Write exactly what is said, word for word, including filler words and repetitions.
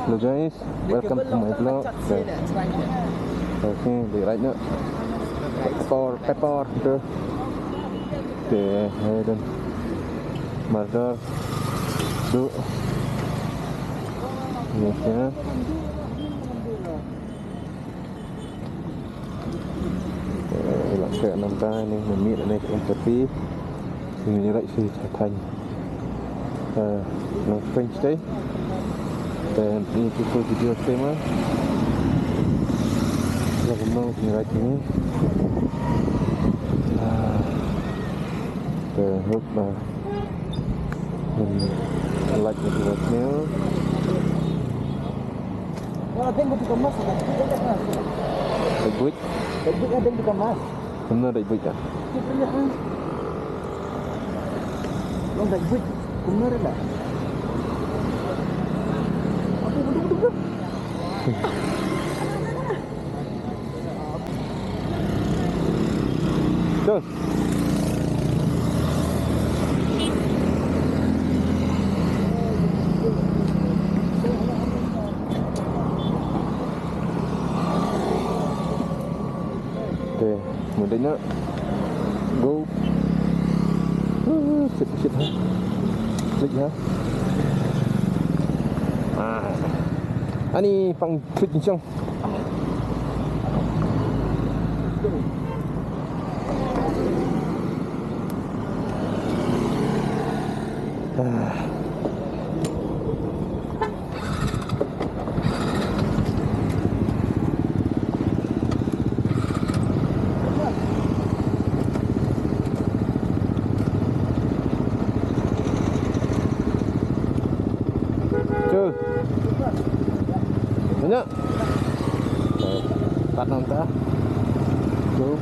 Hello guys, welcome to my vlog. Okay, okay, di right now. Pepper, pepper, tu. Okay, hai dan. Mardor. Tu. Yes, ya. Eh, ila ka namta ni, nami na nek M K P. Sini rai si Thailand. Eh, no French day. Dan ini tu video tema. Ila ka no sini rai sini. Ah, eh, hope, ah, like video ni. Dei buit. Dei buit, dei buit. Kumno dei buit ka? Long dei buit. Kumno dei la? Aduh, aduh, aduh, aduh. Tuh. Okay, mudah nak. Go. Wuh, sit, sit, ha. Klik, ha. Ah. Ani pang klik kencang. Ah. Chul. Banyak. Pat nang ta. Chul.